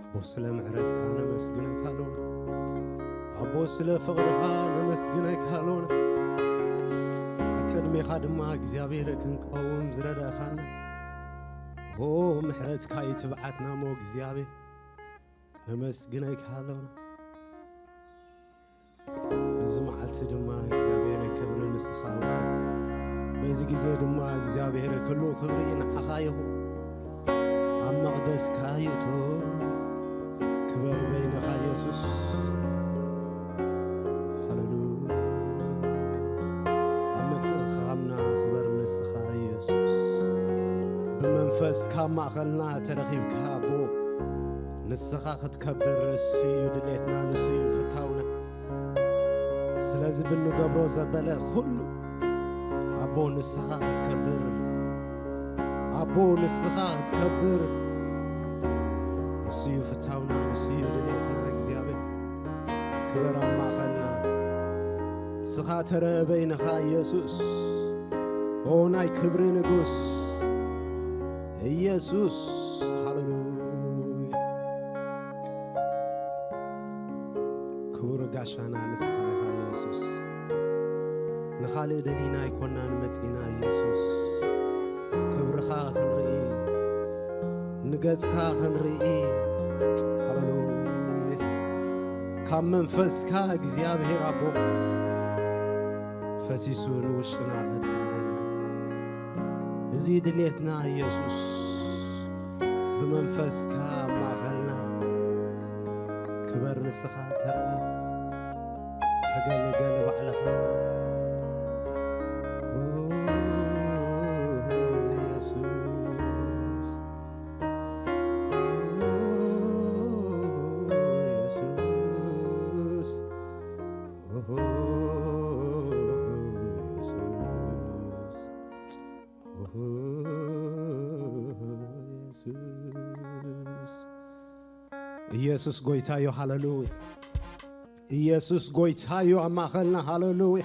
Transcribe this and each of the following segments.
ኣቦ፣ ስለ ምሕረትካ ነመስግነካ ኣሎና። ኣቦ፣ ስለ ፍቕርኻ ነመስግነካ ኣሎና። ኣብ ቅድሜኻ ድማ እግዚኣብሔር ክንቀውም ዝረዳእኻና። ኦ፣ ምሕረትካ እዩ ትብዓትና እሞ እግዚኣብሔር ነመስግነካ ኣሎና። እዚ መዓልቲ ድማ እግዚኣብሔር ክብሪ ንስኻ ውሰድ። በዚ ግዜ ድማ እግዚኣብሔር ኩሉ ክብሪ ንዓኻ ይኹን። ኣብ መቕደስካ ይእቶ ክበር በይንኻ ኢየሱስ። ሃሌሉያ። ኣብ ምትእኽኻብና ክበር ንስኻ ኢየሱስ። ብመንፈስካ ኣብ ማእኸልና ተረኺብካ ኣቦ፣ ንስኻ ክትከብር ንሱ እዩ ድሌትና፣ ንሱ እዩ ፍታውና። ስለዚ ብንገብሮ ዘበለ ኩሉ ኣቦ ንስኻ ክትከብር፣ ኣቦ ንስኻ ክትከብር፣ ንሱ እዩ ፍታውና፣ ንሱ እዩ ድሌትና። እግዚኣብሔር ክበር ኣብ ማእኸልና፣ ንስኻ ተረአ በይንኻ ኢየሱስ። ኦ ናይ ክብሪ ንጉስ ኢየሱስ፣ ሃሌሉያ። ክቡር ጋሻና ንስኻ ኢኻ ኢየሱስ። ንኻልእ ደሊና ኣይኮናን መጺና ኢየሱስ። ክብርኻ ክንርኢ፣ ንገጽካ ክንርኢ፣ ሃሌሉያ። ካብ መንፈስካ እግዚኣብሔር ኣቦ ፈሲሱ ንውሽጥና ኸጥዕመና። እዚ ድሌትና ኢየሱስ፣ ብመንፈስካ ኣብ ማእኸልና ክበር፣ ንስኻ ተረአ፣ ተገልገል ባዕልኻ። ኦ ኢየሱስ፣ ኦ ኢየሱስ፣ ኦ ኢየሱስ። ኢየሱስ፣ ኢየሱስ ጎይታ እዩ። ሃሌሉያ። ኢየሱስ ጎይታ እዩ ኣብ ማእኸልና። ሃሌሉያ።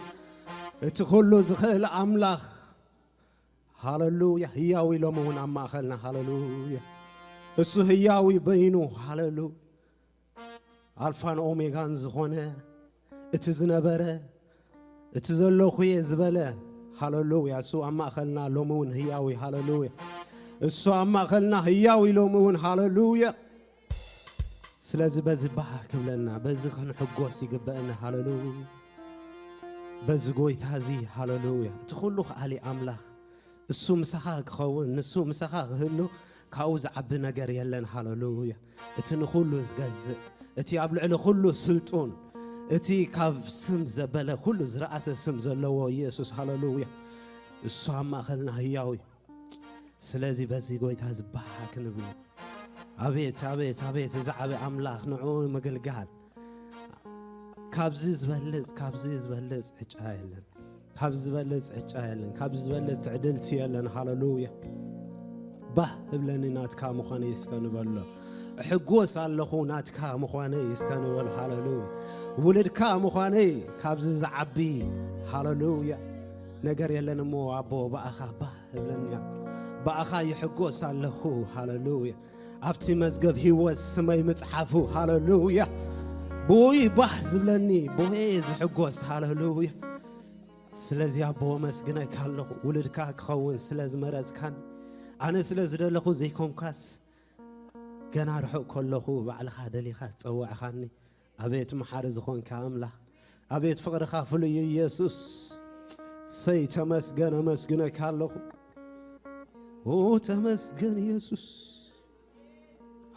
እቲ ኩሉ ዝኽእል ኣምላኽ፣ ሃሌሉያ፣ ህያው እዩ ሎሚ እውን ኣብ ማእኸልና። ሃሌሉያ። እሱ ህያው እዩ በይኑ። ሃሌሉያ። ኣልፋን ኦሜጋን ዝኾነ፣ እቲ ዝነበረ፣ እቲ ዘለኹ እየ ዝበለ፣ ሃሌሉያ። እሱ ኣብ ማእኸልና ሎሚ እውን ህያው እዩ። ሃሌሉያ። እሱ ኣብ ማእኸልና ህያው እዩ ሎሚ እውን። ሃሌሉያ። ስለዚ በዚ ባህ ክብለና፣ በዚ ክንሕጎስ ይግበአና። ሃሌሉያ። በዚ ጎይታ እዚ፣ ሃሌሉያ። እቲ ኩሉ ከኣሊ ኣምላኽ እሱ ምሳኻ ክኸውን፣ ንሱ ምሳኻ ክህሉ፣ ካብኡ ዝዓቢ ነገር የለን። ሃሌሉያ። እቲ ንኹሉ ዝገዝእ፣ እቲ ኣብ ልዕሊ ኩሉ ስልጡን፣ እቲ ካብ ስም ዘበለ ኩሉ ዝረኣሰ ስም ዘለዎ ኢየሱስ፣ ሃሌሉያ። እሱ ኣብ ማእኸልና ህያው እዩ። ስለዚ በዚ ጎይታ እዚ ባህ ክንብል፣ ኣቤት፣ ኣቤት፣ ኣቤት፣ እዚ ዓቢ ኣምላኽ ንዕኡ ምግልጋል። ካብዚ ዝበልጽ፣ ካብዚ ዝበልጽ ዕጫ የለን። ካብዚ ዝበልጽ ዕጫ የለን። ካብዚ ዝበልጽ ትዕድልቲ የለን። ሃሌሉያ። ባህ እብለኒ ናትካ ምዃነይ እስከ ንበሎ። እሕጎስ ኣለኹ ናትካ ምዃነይ እስከ ንበል። ሃሌሉያ። ውልድካ ምዃነይ ካብዚ ዝዓቢ፣ ሃሌሉያ፣ ነገር የለን እሞ ኣቦ፣ ብኣኻ ባህ እብለኒ ኣሎ። ብኣኻ ይሕጎስ ኣለኹ። ሃሌሉያ። ኣብቲ መዝገብ ህይወት ስመይ ምጽሓፉ። ሃሌሉያ። ብኡይ ባህ ዝብለኒ፣ ብኡይ ዝሕጎስ። ሃሌሉያ። ስለዚ ኣቦ፣ ኣመስግነካ ኣለኹ። ውልድካ ክኸውን ስለ ዝመረጽካኒ፣ ኣነ ስለ ዝደለኹ ዘይኮንካስ፣ ገና ርሑቕ ከለኹ ባዕልኻ ደሊኻ ዝጸዋዕኻኒ። ኣቤት መሓሪ ዝኾንካ ኣምላኽ፣ ኣቤት ፍቕርኻ ፍሉይ እዩ ኢየሱስ። ሰይ ተመስገን፣ ኣመስግነካ ኣለኹ። ኦ ተመስገን ኢየሱስ።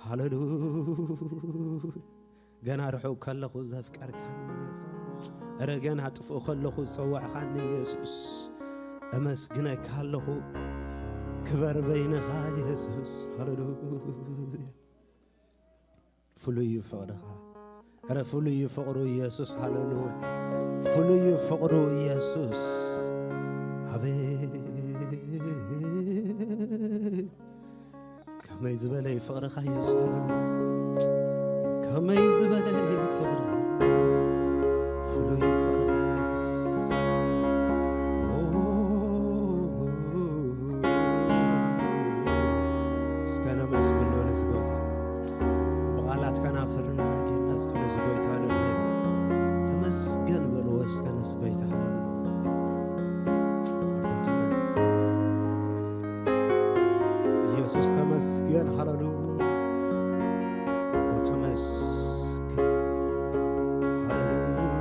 ሃሌሉያ። ገና ርሑቕ ከለኹ ዘፍቀርካኒ ኢየሱስ። እረ ገና ጥፉእ ከለኹ ዝጸዋዕኻኒ ኢየሱስ። ኣመስግነካ ኣለኹ። ክበር በይንኻ ኢየሱስ። ሃሌሉያ። ፍሉይ እዩ ፍቕርኻ። እረ ፍሉይ እዩ ፍቕሩ ኢየሱስ። ሃሌሉያ። ፍሉይ እዩ ፍቕሩ ኢየሱስ። ኣቤት ከመይ ዝበለ እዩ ፍቕርኻ ኢየሱስ። ከመይ ዝበለ እዩ ፍቕርኻ። ፍሉይ እዩ ፍቕርኻ ኢየሱስ። ኦ፣ ተመስገን፣ ሃሌሉያ። ተመስገን፣ ሃሌሉያ።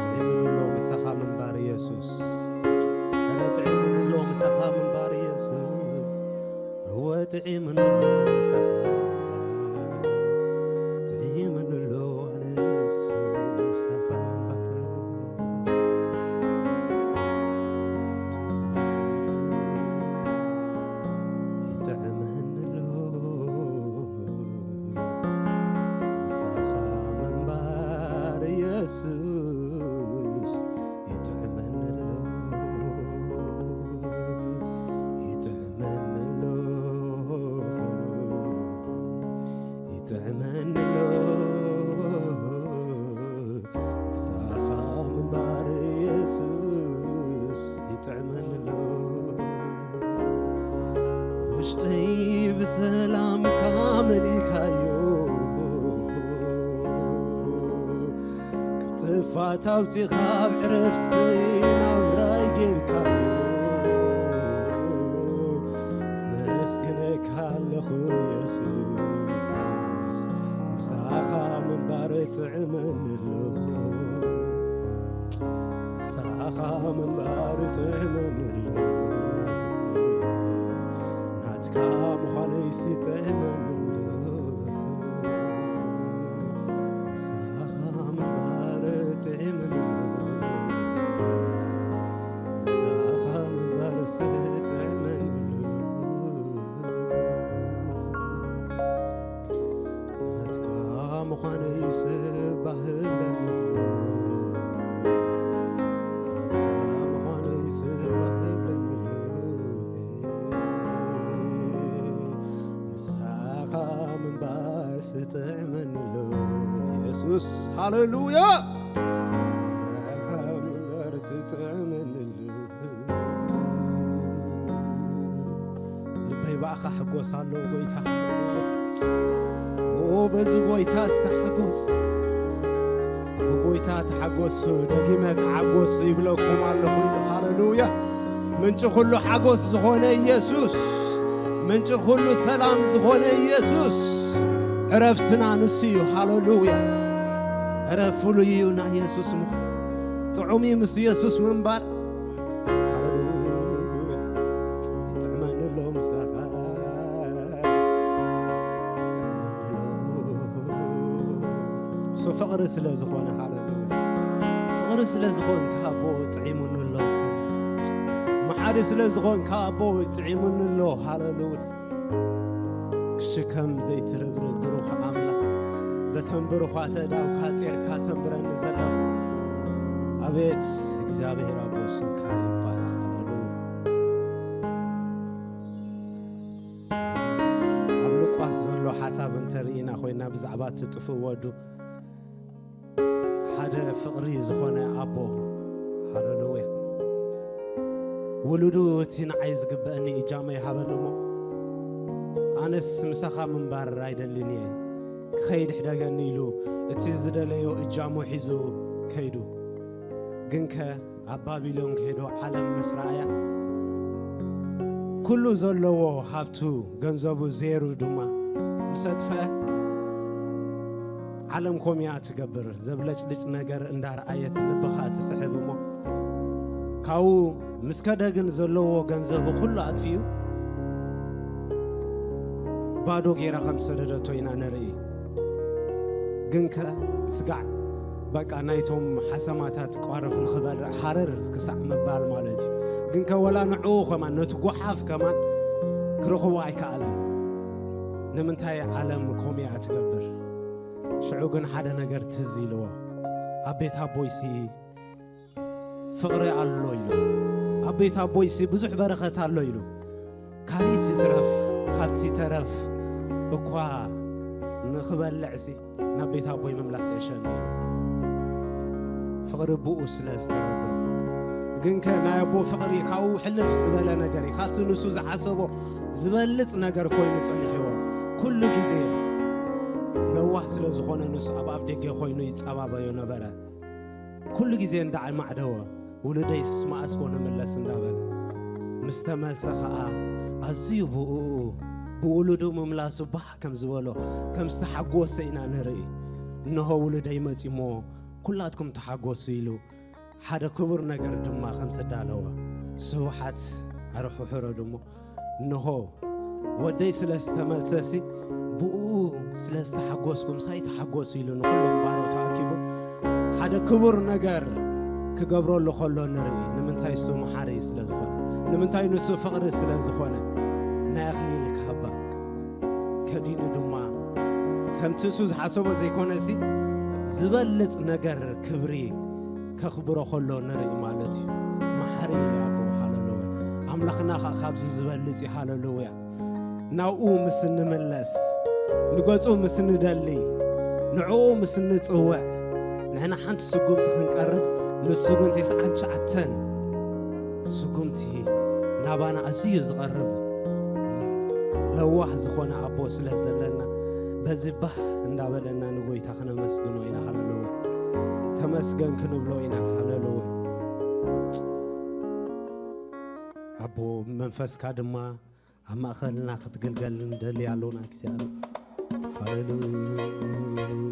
ጥዒሙኒ ኣሎ ምሳኻ ምንባር የሱስ። ኧረ ጥዒሙኒ ኣሎ ምሳኻ ምንባር የሱስ። እወ ጥዒሙኒ ኣሎ ምሳኻ ምንባር። ጥዒሙኒ ኣሎ ኣነስ ምሳኻ ምንባር። ይጥዕመኒ ኣሎ ምሳኻ ምንባር የሱስ። ይጥዕመኒ ኣሎ፣ ይጥዕመኒ ኣሎ፣ ይጥዕመኒ ኣሎ ምሳኻ ምንባር የሱስ። ይጥዕመኒ ኣሎ ውሽጠይ ብሰላምካ መሊእካዮ። ካብ ጥፋት ኣውጺኻ ኣብ ዕረፍቲ ናብራይ ጌርካዮ። ኣመስግነካ ኣለኹ የሱስ፣ ምሳኻ ምንባር ጥዕመኒ ኣሎ። ምሳኻ ምንባር ጥዕመኒ ኣሎ። ናትካ ምዃነይሲ ጥዕመኒ ኣሎ። ምሳኻ ምንባር ጥዕመኒ ኣሎ። ምሳኻ ምንባርሲ ጥዕመኒ ኣሎ። ናትካ ምዃነይሲ ባህ ብለኒ። ናትካ ምዃነይሲ ባህ ብለኒ። ምሳኻ ምንባርሲ ጥዕመኒ ኣሎ። የሱስ፣ ሃሌሉያ። ምሳኻ ምንባርሲ ጥዕመኒ ኣሎ። ልበይ ብኣኻ ሕጎስ ኣለዎ ጎይታ። ኦ፣ በዚ ጎይታ ዝተሓጎስ፣ ብጎይታ ተሓጎሱ፣ ደጊመ ተሓጎሱ ይብለኩም ኣለኹ። ሃሌሉያ። ምንጪ ኩሉ ሓጎስ ዝኾነ ኢየሱስ፣ ምንጪ ኩሉ ሰላም ዝኾነ ኢየሱስ፣ ዕረፍትና ንሱ እዩ። ሃሌሉያ። ዕረፍ ፍሉይ እዩ ናይ ኢየሱስ ምዃን። ጥዑም እዩ ምስ ኢየሱስ ምንባር። ሃሌሉያ። ይጥዕመኒ ኣሎ ምሳኻ። ይጥዕመኒ ኣሎ። እሱ ፍቕሪ ስለ ዝኾነ፣ ሃሌሉያ። ፍቕሪ ስለ ዝኾንካ ኣቦ ጥዒሙኒ ኣሎ። እስከ መሓሪ ስለ ዝኾንካ ኣቦ ጥዒሙኒ ኣሎ። ሃሌሉያ። ክሽከም ዘይትርብርብ ብሩኽ ኣምላኽ፣ በተን ብሩኻት ኣእዳውካ ጼርካ ተንብረኒ ዘለኻ፣ ኣቤት እግዚኣብሔር ኣቦ ስምካ ይባረኽ። ሃሌሉያ። ኣብ ሉቃስ ዘሎ ሓሳብ እንተርኢና ኮይና ብዛዕባ እቲ ጥፉእ ወዱ ሓደ ፍቕሪ ዝኾነ ኣቦ፣ ሃሌሉያ፣ ውሉዱ እቲ ንዓይ ዝግበአኒ እጃመ ይሃበኒ እሞ፣ ኣነስ ምሳኻ ምንባር ኣይደልን እየ፣ ክኸይድ ሕደገኒ ኢሉ እቲ ዝደለዮ እጃሙ ሒዙ ከይዱ። ግንከ ኣብ ባቢሎን ከይዶ ዓለም ምስ ረኣያ፣ ኩሉ ዘለዎ ሃብቱ ገንዘቡ ዜሩ ድማ ምስ ኣጥፍአ፣ ዓለም ኮሚያ ትገብር፣ ዘብለጭልጭ ነገር እንዳረኣየት ልብኻ ትስሕብ እሞ፣ ካብኡ ምስ ከደ ግን ዘለዎ ገንዘቡ ኩሉ ኣጥፊኡ ባዶ ጌራ ከም ሰደደቶ ኢና ንርኢ። ግንከ ስጋዕ በቃ ናይቶም ሓሰማታት ቋርፍ ንኽበልዕ ሃረር ክሳዕ ምባል ማለት እዩ። ግንከ ወላ ንዕኡ ከማን ነቲ ጓሓፍ ከማን ክረኽቦ ኣይከኣለን። ንምንታይ ዓለም ኮሚያ ትገብር? ሽዑ ግን ሓደ ነገር ትዝ ኢልዎ። ኣብ ቤት ኣቦይሲ ፍቕሪ ኣሎ ኢሉ። ኣብ ቤት ኣቦይሲ ብዙሕ በረኸት ኣሎ ኢሉ። ካሊእሲ ትረፍ፣ ካብቲ ተረፍ እኳ ንኽበልዕሲ ናብ ቤት ኣቦይ ምምላስ ይሕሸኒ። ፍቕሪ ብኡ ስለ ዝተረዶ፣ ግንከ ናይ ኣቦ ፍቕሪ ካብኡ ሕልፍ ዝበለ ነገር እዩ። ካብቲ ንሱ ዝሓሰቦ ዝበልጽ ነገር ኮይኑ ጸኒሕዎ። ኩሉ ግዜ ለዋህ ስለ ዝኾነ ንሱ ኣብ ኣፍ ደገ ኮይኑ ይጸባበዮ ነበረ። ኩሉ ግዜ እንዳዓማዕደወ፣ "ውሉደይስ መኣስ ኮ ንምለስ?" እንዳበለ ምስ ተመልሰ ኸኣ ኣዝዩ ብእኡ፣ ብውሉዱ ምምላሱ ባህ ከም ዝበሎ፣ ከም ዝተሓጎሰ ኢና ንርኢ። "እንሆ ውሉደይ መጺሞ፣ ኩላትኩም ተሓጎሱ" ኢሉ ሓደ ክቡር ነገር ድማ ከም ዘዳለወ። ስብሓት ኣረ ሕሕረዱ እሞ፣ "እንሆ ወደይ ስለ ዝተመልሰሲ፣ ብኡ ስለ ዝተሓጎስኩ፣ ምሳይ ተሓጎሱ" ኢሉ ንኹሎም ባሮቱ ኣኪቡ ሓደ ክቡር ነገር ክገብረሉ ከሎ ንርኢ። ንምንታይ? እሱ መሓሪ ስለ ዝኾነ፣ ንምንታይ? ንሱ ፍቕሪ ስለ ዝኾነ። ናይ ኣኽሊል ክሃባ ከዲኑ ድማ ከምቲ እሱ ዝሓሰቦ ዘይኮነሲ፣ ዝበልጽ ነገር ክብሪ ከኽብሮ ከሎ ንርኢ ማለት እዩ። መሓሪ እዩ ኣቦ፣ ሃለሉያ። ኣምላኽና ኸኣ ካብዚ ዝበልጽ እዩ፣ ሃለሉያ። ናብኡ ምስ እንምለስ፣ ንገጹ ምስ ንደሊ፣ ንዕኡ ምስ እንጽውዕ፣ ንሕና ሓንቲ ስጉምቲ ክንቀርብ፣ ንሱ ግን ተስዓን ትሽዓተን ስጉምቲ ናባና ኣዝዩ ዝቐርብ ለዋህ ዝኾነ ኣቦ ስለ ዘለና፣ በዚ ባህ እንዳበለና ንጎይታ ክነመስግኖ ኢና። ሃለሉያ። ተመስገን ክንብሎ ኢና። ሃለሉያ። ኣቦ፣ መንፈስካ ድማ ኣብ ማእኸልና ክትግልገል ንደሊ ኣሎና። እግዚኣብሔር፣ ሃሌሉያ።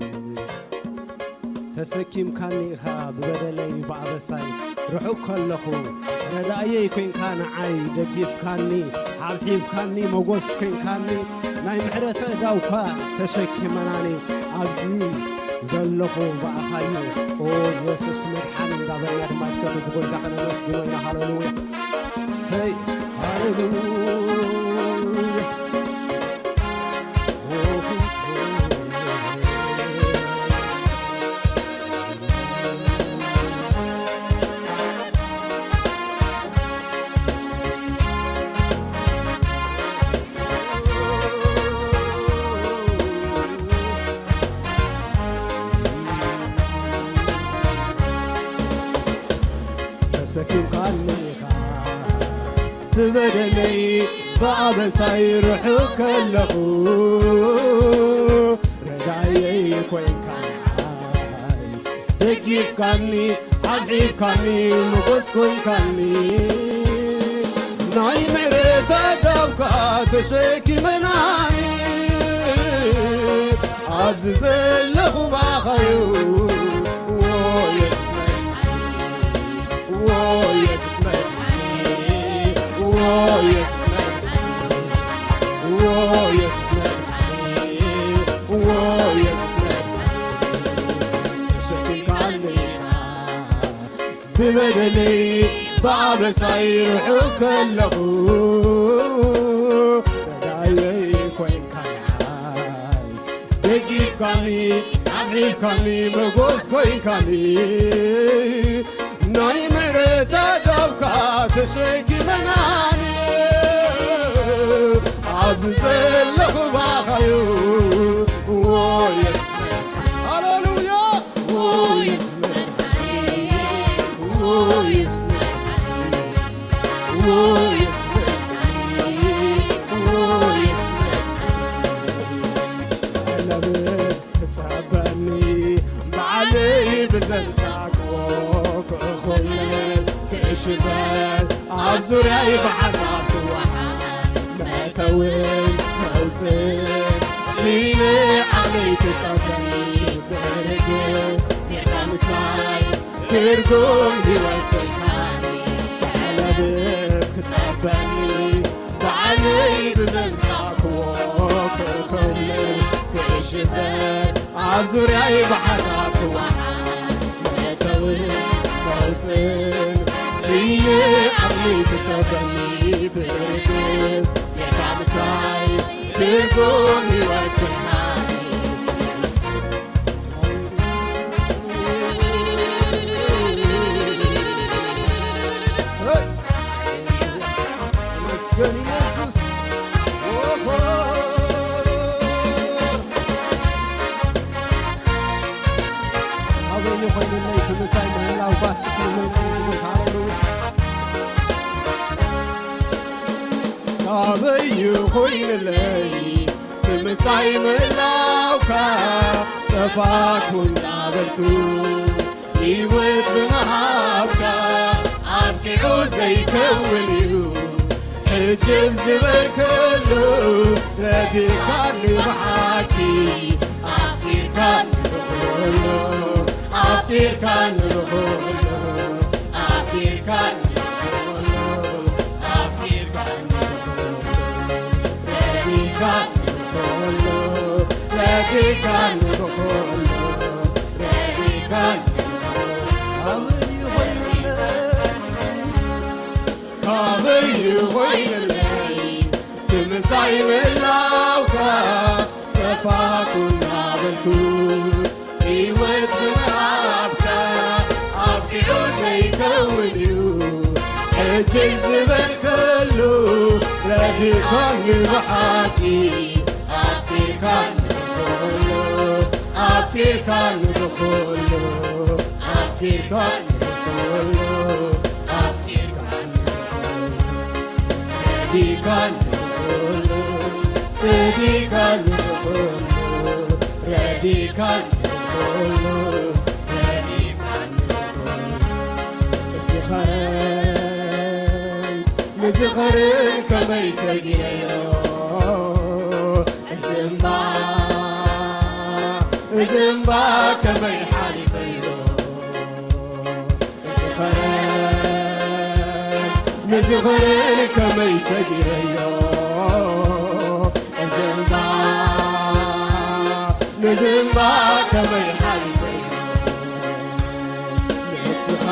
ተሰኪምካኒ ኢኻ ብበደለይ ብኣበሳይ፣ ርሑቕ ከለኹ ረዳእየይ ኮይንካ ንዓይ፣ ደጊፍካኒ፣ ሓብሒብካኒ፣ መጎስ ኮይንካኒ፣ ናይ ምሕረት ኣእዳውካ ተሸኪመናኒ፣ ኣብዚ ዘለኹ ብኣኻዩ፣ ኦ የሱስ መድሓኒ፣ እንዳበልና ድማ እስከ ነዚ ጎይታ ከነመስግኖ ኢና። ሃሌሉያ። ሰይ፣ ሃሌሉያ። ተሰኪምካኒ ኢኻ ብበደለይ ብኣበሳይ ርሑቕ ከለኹ ረዳየይ ኮይንካ ንዓይ ደጊፍካኒ ሓብሒብካኒ ሞጎስ ኮይንካኒ ናይ ምሕረት ኣእዳውካ ተሸኪመናኒ ኣብዚ ዘለኹ ባኻዩ ዎ የሱስ መድሓኒ ዎ የሱስ መድሓኒ ዎ የሱስ መድሓኒ ዎ የሱስ መድሓኒ ዎ የሱስ መድሓኒ ተሸኪምካኒ ኢኻ ብበደለይ ብኣበሳይ ርሑቕ ከለኹ ረዳየይ ኮይንካ ንዓይ ደጊፍካኒ ኣድሒብካኒ መጎስ ኮይንካኒ ናይ ምሕረት ኣእዳውካ ተሸኪመናኒ ኣብዚ ዘለኹ ባኻዩ ዎ የሱስ መድሓኒ ሃሌሉያ ዎ የሱስ መድሓኒ ዎ የሱስ መድሓኒ ዎ የሱስ መድሓኒ ዎ የሱስ መድሓኒ ለምን ትጸበኒ ባዕለይ ብዘንሳግዎ ክእኹል ክእሽበል ኣብ ዙርያይ ብሓሳብ ክወሓድ መእተውን መውፅእ ስኢነ ዓቕለይ ትጸበኒ ብርግጽ ጌርካ ምሳይ ትርጉም ህይወት ኮይንካኒ ተዕለብት ክጸበኒ ባዕለይ ብዘንሳክዎ ክእኸል ክእሽበ ኣብ ዙርያይ ብሓሳብ ክወሓድ መእተውን መውፅእን ስየ ዓቕሊ ክጸበኒ ብርግጽ ጌታ ምሳይ ትርጉም ህይወት ኮይንካኒ ተመስገን ኢየሱስ። ኦሆ። ኣበይ ኮይኑለይ እቲ ምሳይ ምህላው ባስ ሃሌሉያ። ኣበይ ኮይንለይ ብምሳይ ምላውካ ጠፋኩ እናበልኩ ህይወት ብምሃብካ ኣብቂዑ ዘይከውን እዩ ሕጅብ ዝበልከሉ ረዲኻኒ ብሓቂ ኣፍቂርካኒ ብኹሉ ኣፍቂርካኒ ብኹሉ ኣፍቂርካኒ ብኹሉ ኣፍቂርካኒ ብኹሉ ረዲኻኒ ብኹሉ ረዲኻኒ ብኹሉ ረዲኻኒ ብኹሉ ኣበይ ኮይንለይ ኣበይ ኮይንለይ ትምሳይ ምላውካ ጠፋኩ እናበልኩ ህይወት ብምሃብካ ኣብቂዑ ዘይከውን እዩ ሕጂ ዝበልከሉ ረዲኻኒ ብሓቂ ኣፍቂርካኒ ብኹሉ ኣፍቂርካኒ ብኹሉ ኣፍቂርካኒ ብኹሉ ኣፍቂርካኒ ብኹሉ ረዲኻኒ ብኹሉ ረዲኻኒ ብኹሉ ረዲኻኒ ብኹሉ ረዲኻኒ ብኹሉ ዝኸረን ንዝኸርን ከመይ ሰጊረዮ እዚ እምባ እዚ እምባ ከመይ ሓሊፈዮ ንዝኸረን ንዝኸረን ከመይ ሰጊረዮ እዚ እምባ ንዚ እምባ ከመይ ሓሊፈዮ ንስኻ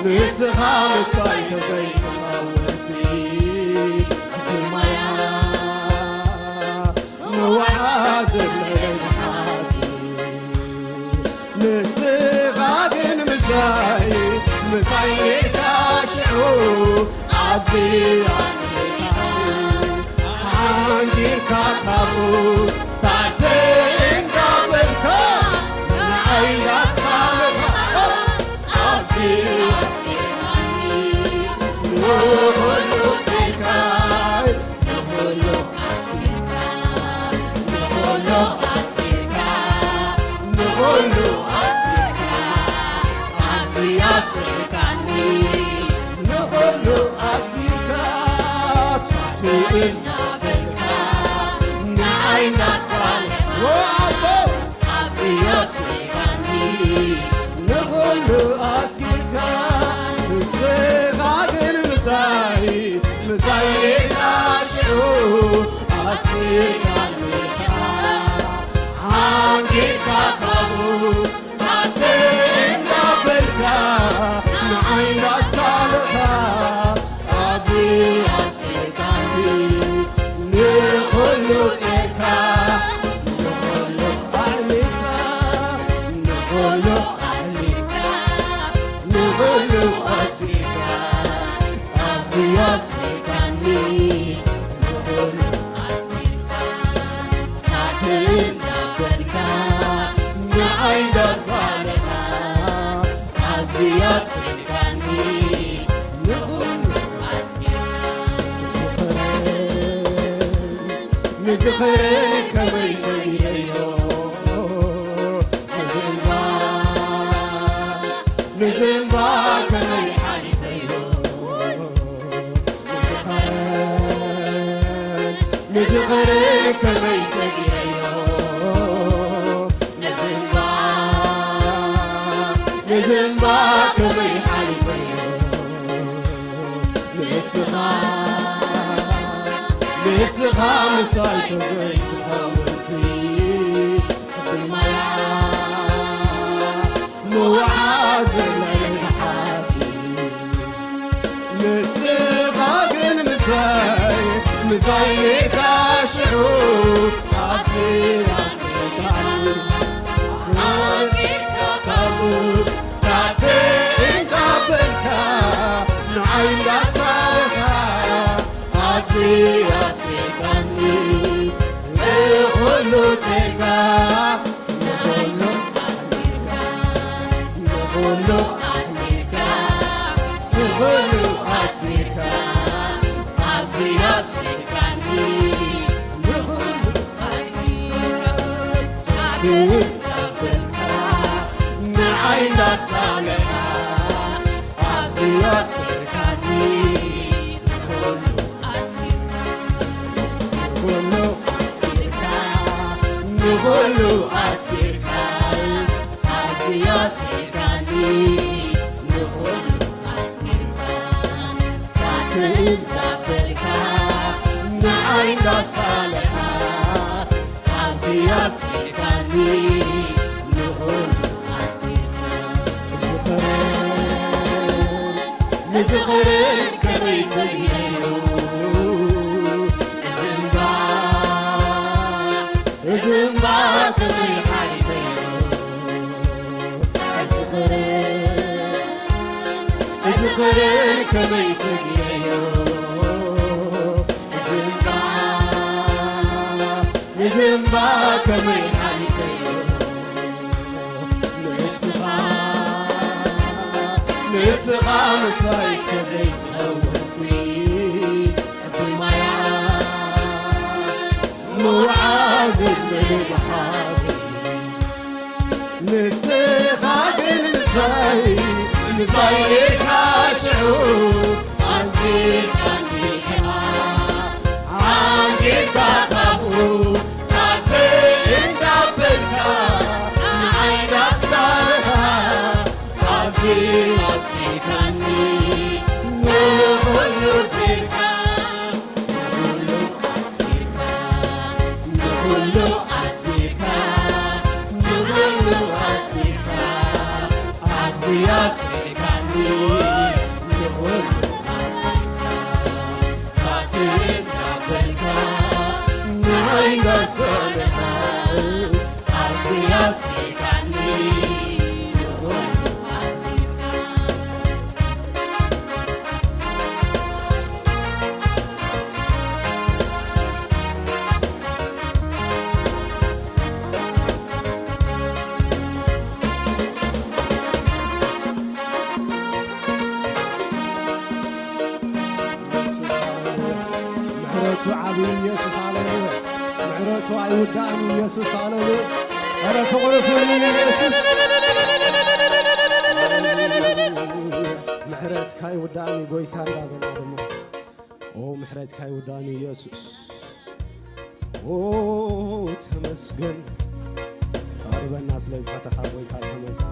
ንስኻ ምሳይ ተዘይትኸውንሲ እቲ ማያ መዋዓዝን መለሓቲ ንስኻ ግን ምሳይ ምሳይ ኔርካ ሽዑ ኣዝያ ሓንጊርካ ካብኡ ታተ እንዳበልካ ንዓይ ዳሳኻ ኣዝያ ንኹሉ ጌርካ ንኹሉ ኣስሚርካ ንኹሉ ኣስሚርካ ንኹሉ ኣስሚርካ ኣዝያ ኣጥሪካኒ ንኹሉ ኣስሚርካ ትእና በልካ ንዓይ እንዳሳለኻ ኣቦ ኣዝያ ኣጥሪካኒ ንኹሉ ኣስሚርካ ንስኻ ግን ምሳይ ምሳይ ጌታ ሽዑ ኣስሚርካኒ ሓንጊርካ ካብኡ ኣተ እንዳበልካ ንዓይ እንዳሳለኻ ኣዝያ ኣጥሪካኒ ንኹሉ ጸርካ ንኹሉ ኣልሚካ ንኹሉ ኣልሚካ ንኹሉ ኣስሚካ ኣብዚኣ ኣጥሪካኒ ንኹሉ ኣስሚካ ታተ እንዳበልካ ንዓይ እንዳሳለኻ ኣብዚኣ ኣጥሪካኒ ንኹሉ ኣስሚካ ንዝኸረን ከመይ ሰጊረዮ ንዝንባ ንዝንባ ከመይ ሓሊፈዮ ንዝኸረን ንዝኸረን ከመይ ሰጊረዮ ንዝንባ ንዝንባ ከመይ ሓሊፈዮ ንስኻ ንስኻ ምሳይ ተዘይትኸውንሲ ብማያ ምውዓዝ ለልሓቲ ንስኻ ግን ምሳይ ምሳይ ኔርካ ሽዑ ኣዝያ ኣፍሪካኒ ኣፍሪካ ካብኡ ታተ እንዳበልካ ንዓይ እንዳሳለኻ ኣዝያ ኣፍሪካኒ ንኹሉ ጸጋ ንኹሉ ኣስሚርካ ንኹሉ ኣስሚርካ ንኹሉ ኣስሚርካ ኣስፊርካ ኣዝዩ ኣጽኒዕካኒ ንኹሉ ኣስፊርካ ካትንዳበልካ ንዓይ እንዳሳለኻ ኣዝዩ ኣጽኒዕካኒ ንኹሉ ኣስፊርካ ዝኽረ ንዝኽርን ከመይ ሰጊደዮ እዚ እምባ እዚ እምባ ከመይ ሓሊፈዮ እዚ ኽርን እዚ ኽርን ከመይ ሰጊደዮ እዚ እምባ እዚ እምባ ከመይ ሓሊፈዮ ንስኻ ንስኻ ምሳይ ከዘይትኸውንሲ ብማያ ምውዓዝን ምልምሓትን ንስኻ ግን ምሳይ ምሳይ ኔርካ ሽዑ ኣስፊርካኒ ኢኻ ዓንዲርካ ካብኡ ካብቲ እንዳበልካ ንዓይ ዳሳርኻ ኣብዚ ኣውፂእካኒ ንኹሉ ርዚርካ ንኹሉ ኣስፊርካ ንኹሉ ኣስፊርካ ንኹሉ ኣስፊርካ ኣብዚ ኣውፂእካኒ ንኹሉ ኣስፊርካ ካትንዳበልካ ንዓይ እንዳሳለኻ ኣብዚ ኣውፂእካኒ ንኹሉ ኣስፊርካ ምሕረቱ ዓብዪ ኢየሱስ፣ ሃሌሉያ። ምሕረቱ ኣይውዳእን ኢየሱስ፣ ሃሌሉያ። ኧረ ፍቕሩ ፍሉይ ኢየሱስ። ምሕረትካ ኣይውዳእን ጎይታ እንዳበላ ድማ። ኦ ምሕረትካ ኣይውዳእን ኢየሱስ። ኦ ተመስገን። ተቐርበና ስለ ዝፈተኻ ጎይታ ተመስገን።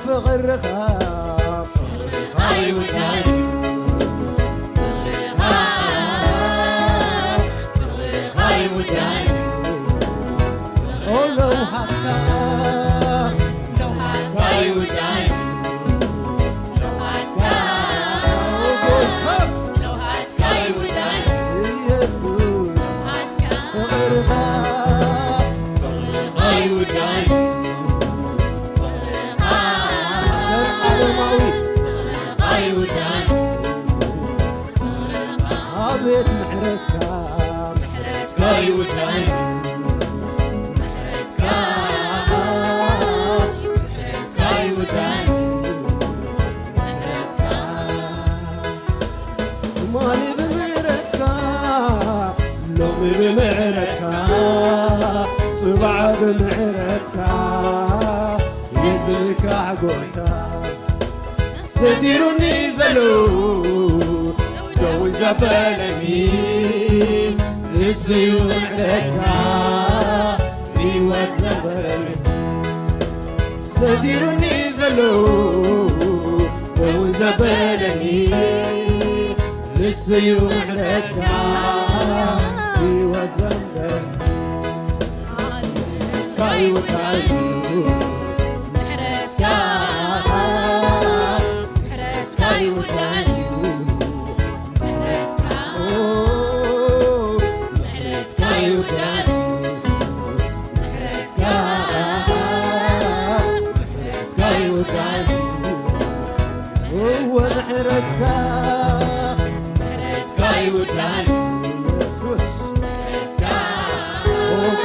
ፍቕርኻ ፍቕርኻ ይውዳእን ፍቕርኻ ፍቕርኻ ይውዳእን ኦ ለውሃትካ ለውሃትካ ይውዳእን ለውሃትካ ኦ ጎይታ ለውሃትካ ይውዳእን ኢየሱስ ለውሃትካ ፍቕርኻ ፍቕርኻ ይውዳእን ፍቕርኻ ዘላለማዊ ፍቕርኻ ይውዳእን ፍቕርኻ ኣቤት ምሕረትካ ምሕረትካ ይውዳእን ምሕረትካ ምሕረትካ ይውዳእን ምሕረትካ ትማሊ ብምሕረትካ ሎሚ ብምሕረትካ ጽባሕ ብምሕረትካ የዝልካ ጎይታ ሰቲሩኒ ዘሎ ደው ዘበለኒ እዝዩ ምሕረትካ ህይወት ዘበለኒ ሰቲሩኒ ዘሎ ደው ዘበለኒ ንስዩ ምሕረትካ ህይወት ዘንበረኒ ምሕረትካ ይውዳእዩ ምሕረትካ ምሕረትካ ይውዳእዩ ምሕረትካ ኦ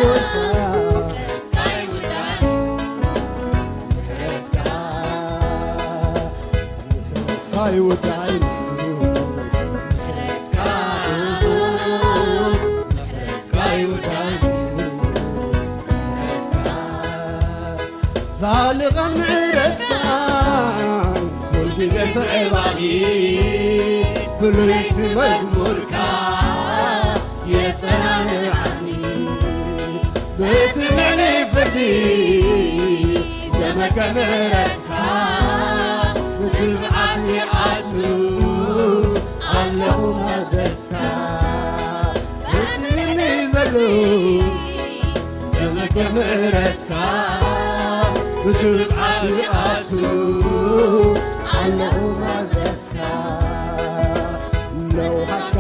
ምሕረትካ ይውዳይ፣ ምሕረትካ፣ ምሕረትካ ይውዳይ፣ ምሕረትካ፣ ምሕረትካ ይውዳይ፣ ምሕረትካ። ዛልቐን ምሕረትካን ኩልግዜ ስዕባኒ፣ ብሉይቲ መዝሙርካ የጸናንዓኒ። በቲ ምዕሊ ፍርዲ ዘመከ ምሕረትካ፣ ብትብዓት ይኣቱ ኣለኹ መቕደስካ። ዘድልየኒ ዘሎ ዘመከ ምሕረትካ፣ ብትብዓት ይኣቱ ኣለኹ መቕደስካ። ለውሃትካ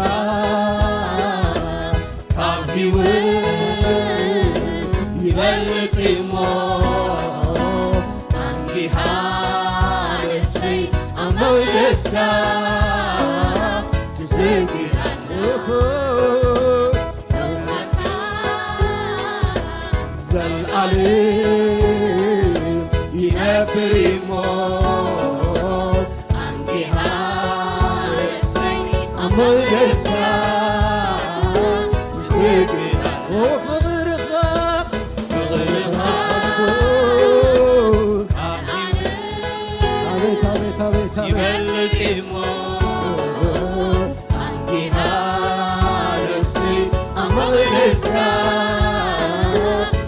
ካብ ህይወት ይበልጽ እሞ፣ ኣንጊሃ ነፍሰይ ኣብ መቕደስካ ትሰግድ ኣለኹ። ለውሃትካ ዘልኣለም ይነብር እሞ፣ ኣንጊሃ ነፍሰይ ኣብ መቕደስካ ትሰግድ ኣላ። ፍቕርኻ፣ ፍቕርኻ ኣቤት፣ ኣቤት፣ ኣቤት፣ ኣቤት። ይበልጽ እሞ፣ ኣንጊሃ ነፍሰይ ኣብ መቕደስካ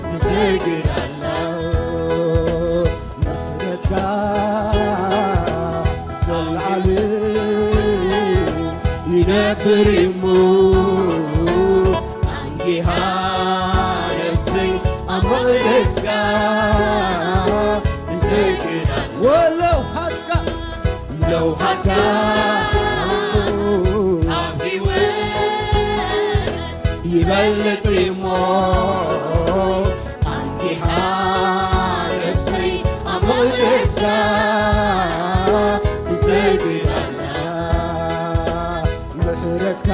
ትሰግድ ኣላ። ምሕረትካ ዘልዓለም ይነብር እሞ፣ ኣንጊሃ ነፍሰይ ኣብ መቕደስካ ትሰግድ ኣላ። ወለውሃትካ፣ ለውሃትካ ኣብ ህይወት ይበልጽ እሞ፣ ኣንጊሃ ነፍሰይ ኣብ መቕደስካ ትሰግድ ኣላ። ምሕረትካ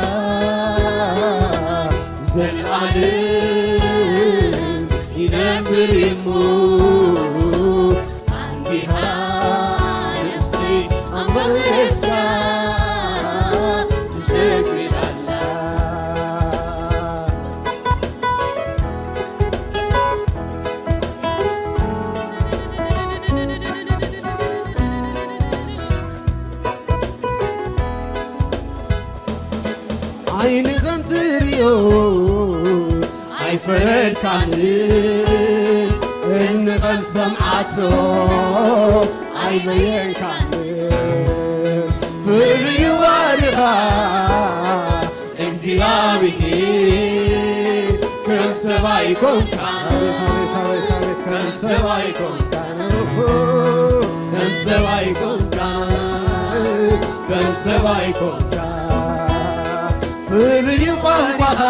ዘልኣለም ይነብር እሞ፣ ኣንጊሃ ነፍሰይ ኣብ መቕደስካ ትሰግድ ኣላ። ዓይኒ ከም ትርእዮ ኣይፈረድካንን፣ እዝኒ ከም ሰምዓቶ ኣይበየንካንን። ፍሉይ ዋርኻ እግዚኣብሔር ከም ሰብ ኣይኮንካን፣ ኣቤት፣ ኣቤት፣ ኣቤት፣ ኣቤት፣ ከም ሰብ ኣይኮንካን፣ ከም ሰብ ኣይኮንካን፣ ከም ሰብ ኣይኮንካን። ፍሉይ ቋንቋኻ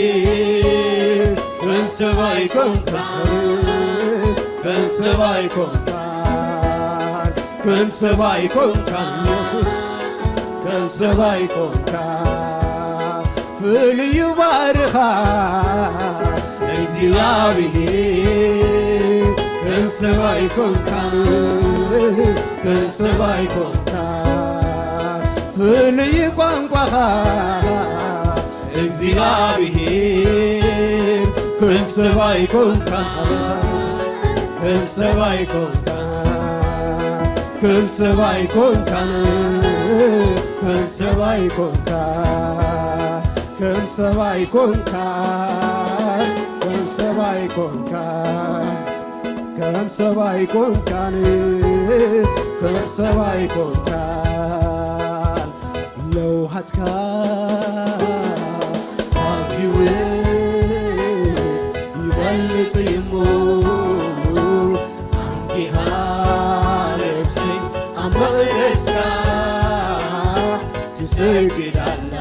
እግዚኣብሔር ከም ሰብ ኣይኮንካን፣ ከም ሰብ ኣይኮንካን፣ ከም ሰብ ኣይኮንካን፣ ኢየሱስ ከም ሰብ ኣይኮንካን። ፍሉይ ባርኻ እግዚኣብሔር ከም ሰብ ኣይኮንካን፣ ከም ሰብ ኣይኮንካን። ፍሉይ ቋንቋኻ እግዚኣብሔር ከም ሰብ ኣይኮንካን፣ ከም ሰብ ኣይኮንካን፣ ከም ሰብ ኣይኮንካን፣ ከም ሰብ ኣይኮንካን፣ ከም ሰብ ኣይኮንካን፣ ከም ሰብ ኣይኮንካን፣ ከም ሰብ ኣይኮንካን፣ ከም ሰብ ኣይኮንካን። ለውሃትካ ካብ ህይወት ይበልጽ እሞ፣ ኣንጊሃ ነፍሰይ ኣብ መቕደስካ ትሰግድ ኣላ።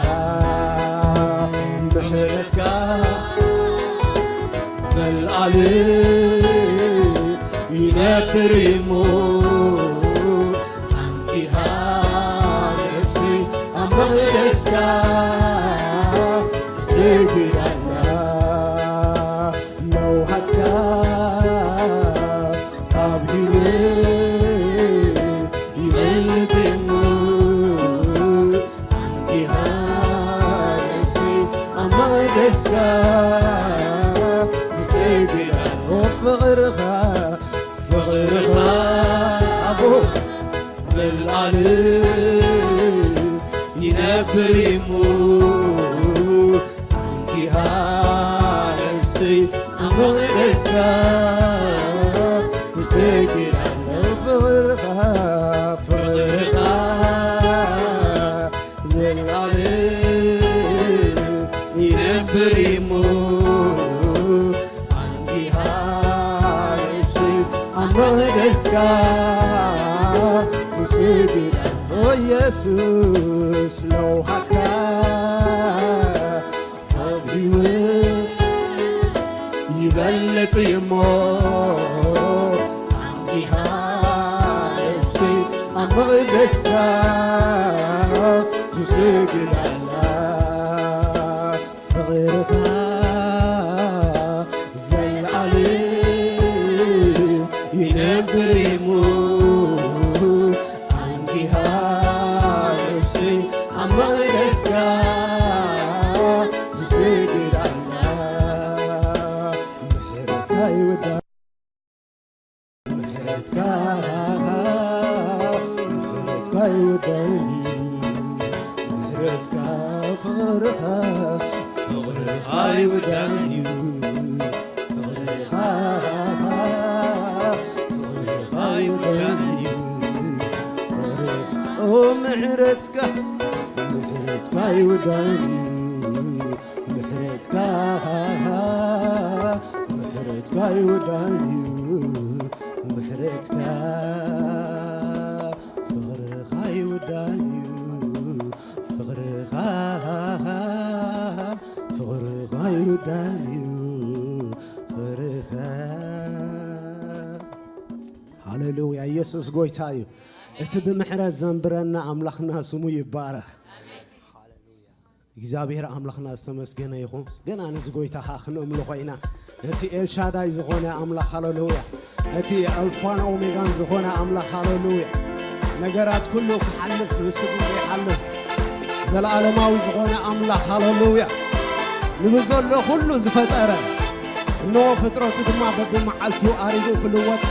ምሕረትካ ዘልኣለም ይነብር እሞ፣ ኣንጊሃ ነፍሰይ ኣብ መቕደስካ ትሰግድ ኣላ ለውሃትካ ካብ ህይወት ይበልጽ እሞ ኣንዲኻ ነፍሲ ኣብ መቕደስካ ትሰግድ ኣላ ፍቕርኻ ፍቕርኻ ኣቦ ዘልኣለም ይነብር እሞ ኣንዲኻ ነፍሰይ ኣብ መቕደስካ ትሰግድ ኣላ ፍቕርኻ ፍቕርኻ ዘልኣለም ይነብር እሞ ኣንዲኻ ነፍሰይ ኣብ መቕደስካ ትሰግድ ኣላ ኢየሱስ ለውሃትካ ካብ ህይወት ይበልጽ እሞ ኣንዲኻ ነፍሰይ ኣብ መቕደስካ ትሰግድ ኣላ ፍቕርኻ ዘልኣለም ይነብር እሞ ኣንዲኻ ነፍሰይ ኣብ መቕደስካ ትሰግድ ኣላ ምሕረትካ ይወዳ ምሕረትካ ምሕረትካ ይወዳኒ ምሕረትካ ፍቕርኻ ፍቕርኻ ይወዳኒ ፍቕርኻ ፍቕርኻ ይወዳኒ ኦ ምሕረትካ ምሕረትካ ይወዳኒ ምሕረትካ ምሕረትካ ይወዳኒ ምሕረትካ ፍቕርኻ ይወዳኒ ፍቕርኻ ፍቕርኻ ይወዳኒ ፍቕርኻ ሃሌሉያ ኢየሱስ ጎይታ እዩ እቲ ብምሕረት ዘንብረና ኣምላኽና ስሙ ይባረኽ እግዚኣብሔር ኣምላኽና ዝተመስገነ ይኹን ገና ነዚ ጎይታ ኸዓ ክነምልኾ ኢና ነቲ ኤልሻዳይ ዝኾነ ኣምላኽ ሃለሉያ ነቲ ኣልፋን ኦሜጋን ዝኾነ ኣምላኽ ሃለሉያ ነገራት ኩሉ ክሓልፍ ንሱ ግን ዘይሓልፍ ዘለዓለማዊ ዝኾነ ኣምላኽ ሃለሉያ ንብዘሎ ኩሉ ዝፈጠረ እነሆ ፍጥረቱ ድማ በብመዓልቱ ኣሪጉ ክልወጥ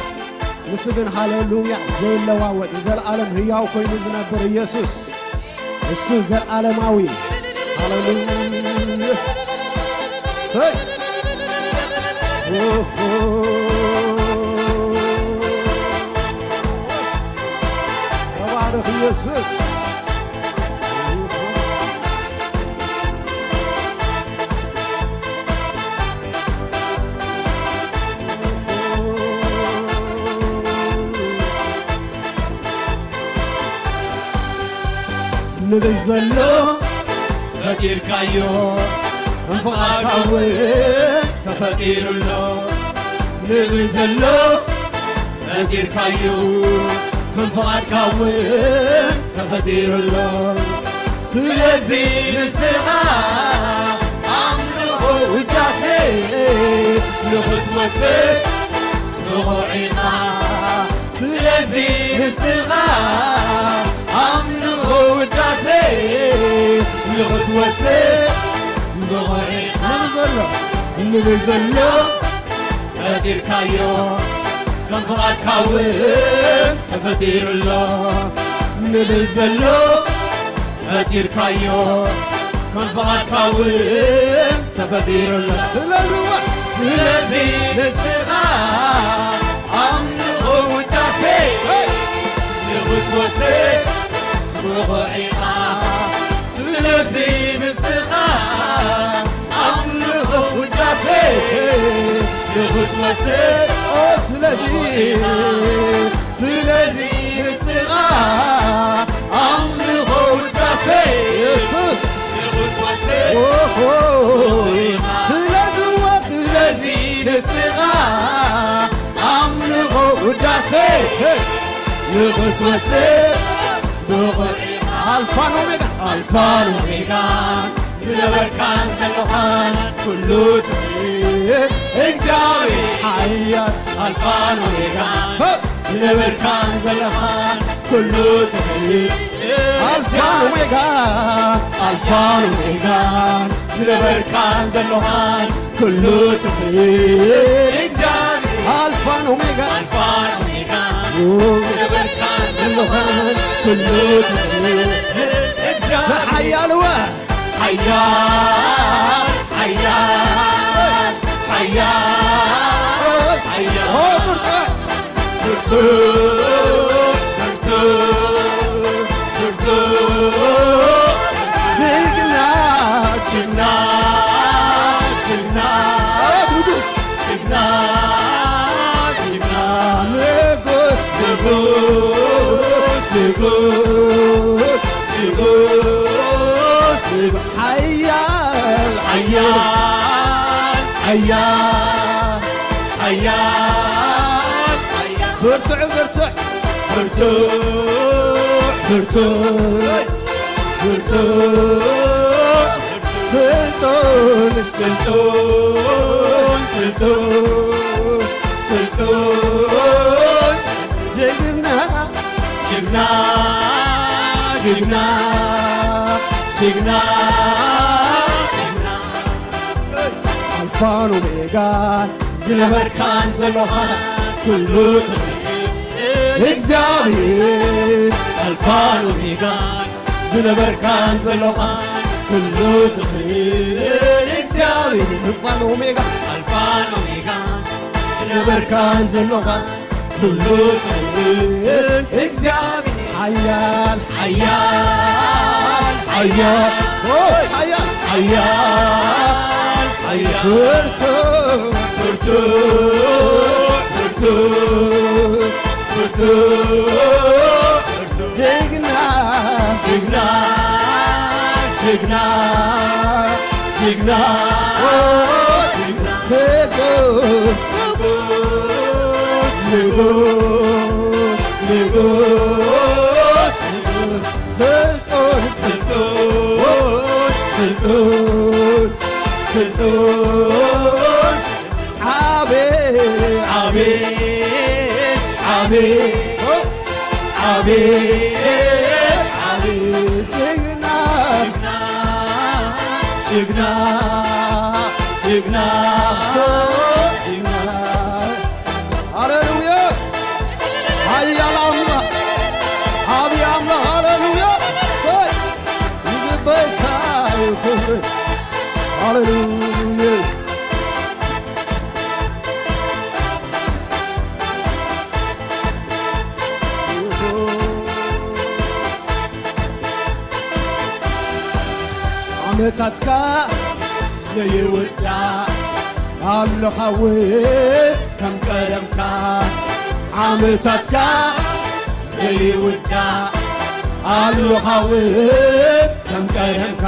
ንሱ ግን ሃለሉያ ዘይለዋወጥ ንዘለዓለም ህያው ኮይኑ ዝነብር ኢየሱስ እሱ ዘለዓለማዊ ሃለሉያ ተባረኽ ኢየሱስ ንብል ዘሎ ፈጢርካዮ ከም ፍቓድካ እውን ተፈጢሩ ኣሎ ንብል ዘሎ ፈጢርካዮ ከም ፍቓድካ እውን ተፈጢሩ ኣሎ ስለዚ ንስኻ ኣምልኾ ውዳሴ ንኽትወስድ ብቑዕ ኢኻ ስለዚ ንስኻ ኣምልኾ ውዳሴ ንኽትወስድ ብቑዕ ኢኻ ንብል ዘሎ ፈጢርካዮ ከም ፍቓድካ እውን ተፈጢሩ ኣሎ ንብል ዘሎ ፈጢርካዮ ከም ፍቓድካ እውን ተፈጢሩ ኣሎ ስለዚ ንስኻ ኣምልኾ ውዳሴ ንኽትወስድ ብቑዕ ኢኻ ስለዚ ንስኻ ኣምልኾ ውዳሴ ንኽትወስድ ስለዚ ስለዚ ንስኻ ኣምልኾ ውዳሴ የሱስ ንኽትወስድ ስለዚ ወ ስለዚ ንስኻ ኣምልኾ ውዳሴ ንኽትወስድ ብቑዕ ኢኻ ኣልፋን ኦሜጋን ኣልፋን ኦሜጋን ዝነበርካን ዘለኻን ኩሉ ትኽእል እግዚኣብሔር ሓያል ኣልፋን ኦሜጋን። ዝነበርካን ዘለኻን ኩሉ ትኽእል ኣልፋን ኦሜጋን፣ ኣልፋን ኦሜጋን። ዝነበርካን ዘለኻን ኩሉ ትኽእል እግዚኣብሔር ኣልፋን ኦሜጋን፣ ኣልፋን ኦሜጋን። ዝነበርካን ዘለኻን ኩሉ ትኽእል እግዚኣብሔር ሓያል እወ ሓያል፣ ሓያል፣ ሓያል፣ ሓያል። ኦ፣ ብርቱዕ፣ ብርቱዕ፣ ብርቱዕ፣ ብርቱዕ። ጅግና፣ ጅግና፣ ጅግና። ኦ፣ ብርቱዕ። ጅግና፣ ጅግና፣ ንጉስ፣ ንጉስ፣ ንጉስ፣ ንጉስ፣ ንጉስ፣ ሓያል፣ ሓያል፣ ሓያል፣ ሓያል፣ ሓያል። ብርቱዕ፣ ብርቱዕ፣ ብርቱዕ፣ ብርቱዕ፣ ብርቱዕ። ስልጡን፣ ስልጡን፣ ስልጡን፣ ስልጡን። ጅግና፣ ጅግና፣ ጅግና፣ ጅግና፣ ጅግና። ኣልፋን ኦሜጋን ዝነበርካን ዘለኻን ኩሉ ትኽእል እግዚኣብሔር ኣልፋን ኦሜጋን ዝነበርካን ዘለኻን ኩሉ ትኽእል እግዚኣብሔር ኣልፋን ኦሜጋ ኣልፋን ኦሜጋ ዝነበርካን ዘለኻን ኩሉ ትኽእል እግዚኣብሔር ሓያል ሓያል ሓያል ኦ ሓያል ሓያል ሓያል ብርቱ ብርቱ ብርቱ ብርቱ ጅግና ጅግና ጅግና ጅግና ጅግና ንጉስ ንጉስ ንጉስ ንጉስ ስልጡን ስልጡን ስልጡን ስልጡን አቤት አቤት አቤት አቤት አቤት ጀግና ጀግና ጀግና ጀግና ሃሌሉያ ሃያል አምላክ አብይ አምላክ ሃሌሉያ ይግባይካ ክብር ሃሌሉያ ዓመታትካ ዘይውዳእ ኣለኻ እውን ከም ቀደምካ ዓመታትካ ዘይውዳእ ኣለኻ እውን ከም ቀደምካ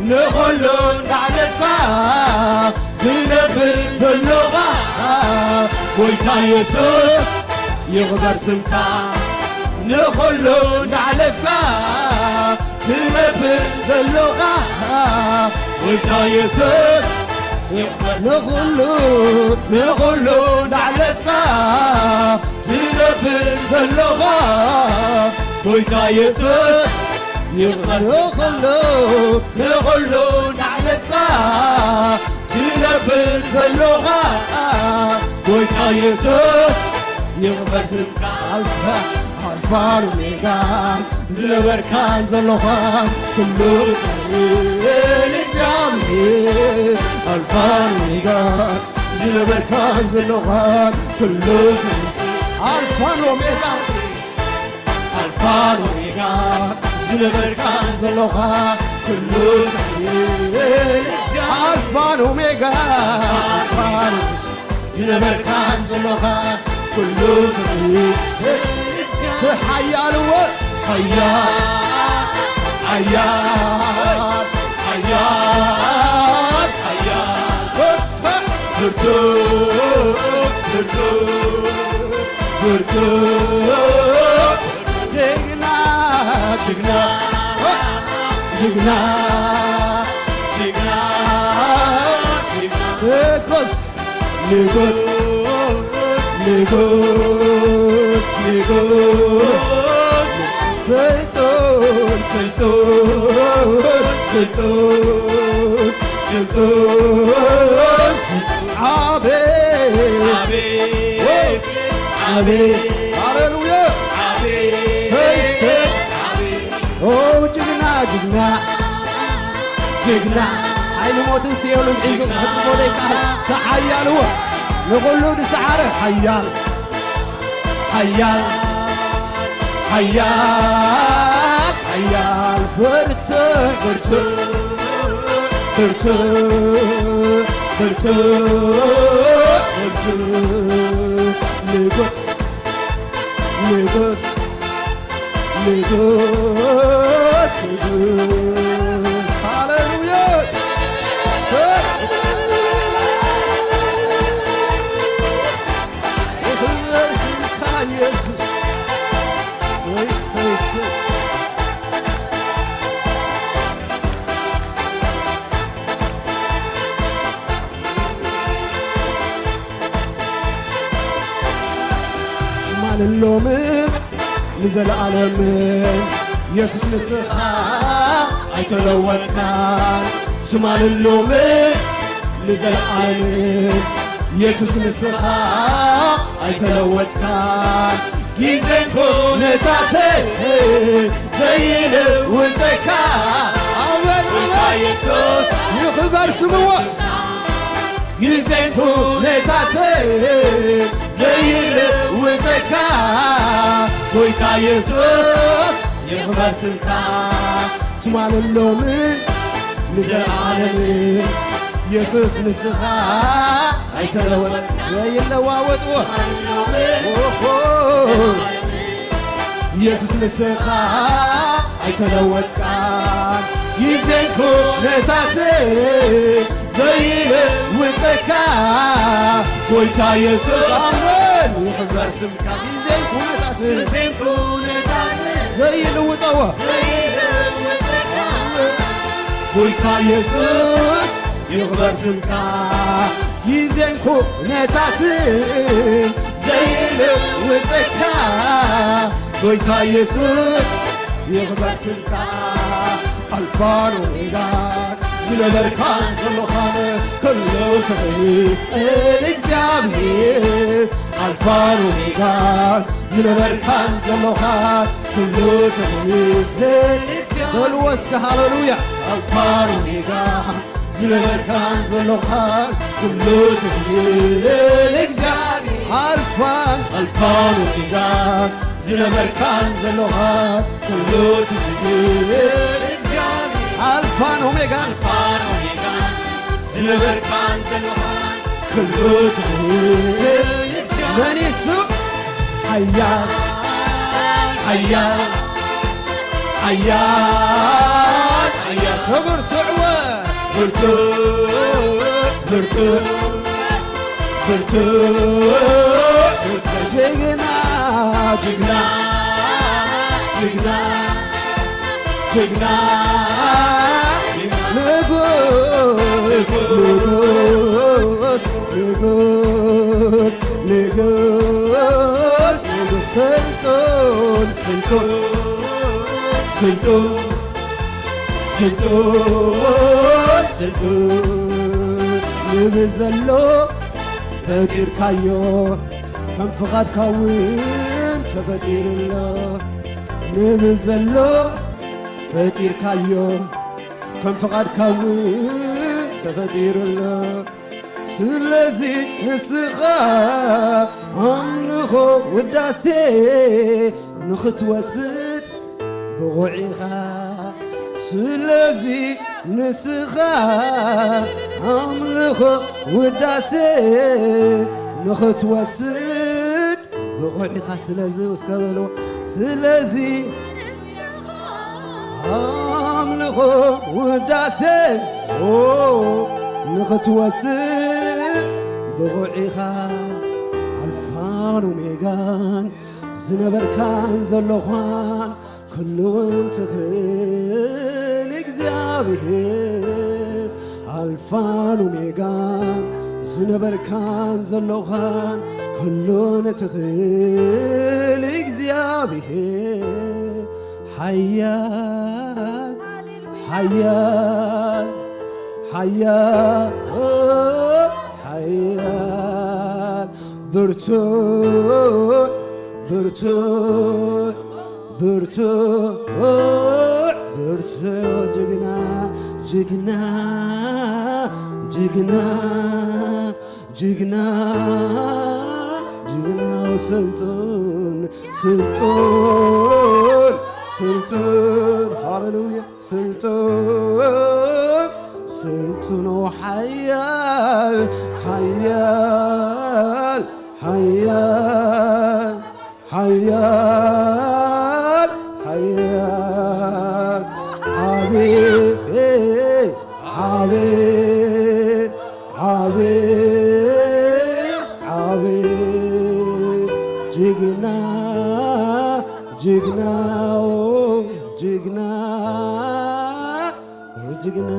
ንኹሉ እንዳዕለልካ ትነብር ዘለኻ ጎይታ የሱስ ይኽበር ስምካ ንኹሉ እንዳዕለልካ ትነብር ዘለኻ ጎይታ የሱስ ይኽበር ስምካ ንኹሉ ንኹሉ እንዳዕለልካ ትነብር ዘለኻ ጎይታ የሱስ ይቕበል ንኹሉ ንኹሉ ናዕለፍካ ትነብር ዘለኻ ጎይታ የሱስ ይቕበል ስምካ ኣልፋ ኣልፋን ኦሜጋን ዝነበርካን ዘለኻን ኩሉ ትኽእል እግዚኣብሔር ኣልፋን ኦሜጋን ዝነበርካን ዘለኻን ኩሉ ኣልፋን ኦሜጋ ኣልፋን ኦሜጋ ዝነበርካን ዘለኻ ኩሉ ኣልፋን ኦሜጋ ኣልፋን ዝነበርካን ዘለኻ ኩሉ ትሓያልዎ ሓያል ሓያል ሓያል ሓያል ብርቱ ብርቱ ብርቱ ጅግና ጅግና ጅግና ንጉስ፣ ንጉስ፣ ንጉስ፣ ንጉስ፣ ስልጡን፣ ስልጡን፣ ስልጡን፣ ስልጡን፣ ኣቤት፣ ኣቤት፣ ኣቤት፣ ሃሌሉያ፣ ኣቤት፣ ሰይ፣ ሰይ። ኣቤት። ኦ፣ ጅግና፣ ጅግና፣ ጅግና። ሓይሊ ሞትን ሲኦልን ሒዙ ጅግና። ከጥፎ ዘይከኣል፣ ተሓያልዎ፣ ንኹሉ ዝሰዓረ ሓያል፣ ሓያል፣ ሓያል፣ ሓያል፣ ብርቱዕ፣ ብርቱዕ፣ ብርቱዕ፣ ብርቱዕ፣ ብርቱዕ፣ ንጉስ፣ ንጉስ፣ ንጉስ፣ ንጉስ። ሃሌሉያ። ይኽበር ስምካ ኢየሱስ። ወይ፣ ወይ፣ ወይ። ትማልን ሎምን ንዘለኣለምን የሱስ ንስኻ ኣይተለወጥካን። ትማልን ሎምን ንዘለኣለምን የሱስ ንስኻ ኣይተለወጥካን። ግዜን ኩነታትን ዘይልውጠካ ኣሜን፣ ጌታ ኣሜን። የሱስ ይኽበር ስምዎ። ግዜን ኩነታትን ዘይልውጠካ ጎይታ የሱስ ይኽበር ስምካ። ትማልን ሎምን ንዘለኣለምን የሱስ ንስኻ ኣይተለወጥ ዘይለዋወጥዎ። ኦሆ። የሱስ ንስኻ ኣይተለወጥካን። ግዜን ኩነታትን ዘይልውጠካ ጎይታ የሱስ ኣሜን። ይኽበር ስምካ። ግዜን ኩነታትን ግዜን ኩነታትን ዘይልውጠዎ ዘይልውጠካ ጎይታ የሱስ ይኽበር ስምካ። ግዜን ኩነታትን ዘይልውጠካ ጎይታ የሱስ ይኽበር ስምካ። ኣልፋን ኦሜጋን ዝነበርካን ዘሎኻን ኩሉ ትኽእል እግዚኣብሔር። ኣልፋን ኦሜጋን ዝነበርካን ዘሎኻን ኩሉ ትኽእል እግዚኣብሔር። በልዎ እስከ ሃሌሉያ። ኣልፋን ኦሜጋን ዝነበርካን ዘሎኻን ኩሉ ትኽእል እግዚኣብሔር። ኣልፋን ኣልፋን ኦሜጋን ዝነበርካን ዘሎኻን ኩሉ ትኽእል እግዚኣብሔር። ኣልፋን ኦሜጋን ኣልፋን ኦሜጋን ዝነበርካን ዘሎኻን ኩሉ ትኽእል እግዚኣብሔር። መን እሱ? ሓያል፣ ሓያል፣ ሓያል፣ ሓያል። ተብርትዕወ። ብርቱዕ፣ ብርቱዕ፣ ብርቱዕ፣ ብርቱዕ። ጅግና፣ ጅግና፣ ጅግና፣ ጅግና፣ ጅግና። ንጉስ፣ ንጉስ፣ ንጉስ፣ ንጉስ፣ ንጉስ፣ ስልጡን፣ ስልጡን፣ ስልጡን፣ ስልጡን፣ ስልጡን። ንብዘሎ ፈጢርካዮ፣ ከም ፍቓድካ እውን ተፈጢሩ ኣሎ። ንብዘሎ ፈጢርካዮ፣ ከም ፍቓድካ እውን ተፈጢሩ ኣሎ። ስለዚ ንስኻ ኣምልኾ ውዳሴ ንኽትወስድ ብቑዕ ኢኻ። ስለዚ ንስኻ ኣምልኾ ውዳሴ ንኽትወስድ ብቑዕ ኢኻ። ስለዚ እስከ በልዎ። ስለዚ ኣምልኾ ውዳሴ፣ ኦ፣ ንኽትወስድ ብቑዕ ኢኻ። ኣልፋን ኦሜጋን ዝነበርካን ዘሎኻን ኩሉ እውን ትኽእል እግዚኣብሔር። ኣልፋን ኦሜጋን ዝነበርካን ዘሎኻን ኩሉ ንትኽእል እግዚኣብሔር ሓያል ሓያል ሓያል ሓያል ብርቱዕ ብርቱዕ ብርቱዕ ብርቱዕ ጅግና ጅግና ጅግና ጅግና ጅግና ስልጡን ስልጡን ስልጡን ሃሌሉያ ስልጡን ስልጡን ሓያል ሓያል ሓያል ሓያል ሓያል ዓቢ ዓቢ ዓቢ ዓቢ ጅግና ጅግናው ጅግና ጅግና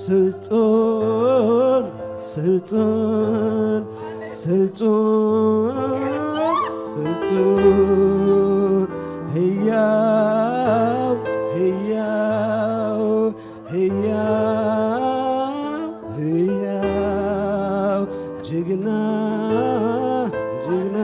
ስልጡን ስልጡን ስልጡን ስልጡን ህያው ህያው ህያው ህያው ጅግና ጅግና